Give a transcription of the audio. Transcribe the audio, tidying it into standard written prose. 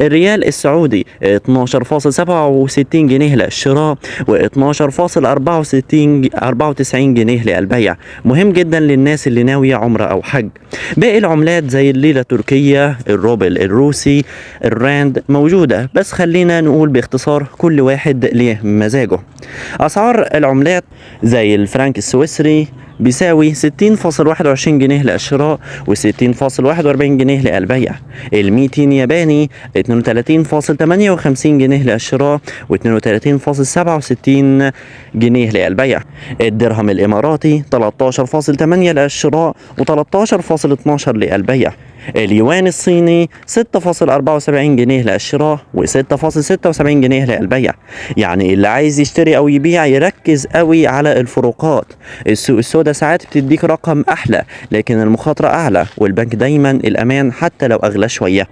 الريال السعودي 12.67 جنيه للشراء و12.64 جنيه للبيع. مهم جدا للناس اللي ناوية عمرة أو حج. باقي العملات زي الليرة التركية، الروبل الروسي، الراند موجودة، بس خلينا نقول باختصار كل واحد ليه مزاجه. أسعار العملات زي الفرنك السويسري بيساوي 60.21 جنيه للشراء و60.41 جنيه للبيع. ال200 ياباني 32.58 جنيه للشراء و32.67 جنيه للبيع. الدرهم الإماراتي 13.8 للشراء و13.12 للبيع. اليوان الصيني 6.74 جنيه للشراء و6.76 جنيه للبيع. يعني اللي عايز يشتري او يبيع يركز قوي على الفروقات. السوق السوداء ساعات بتديك رقم احلى، لكن المخاطرة اعلى، والبنك دايما الامان حتى لو اغلى شوية.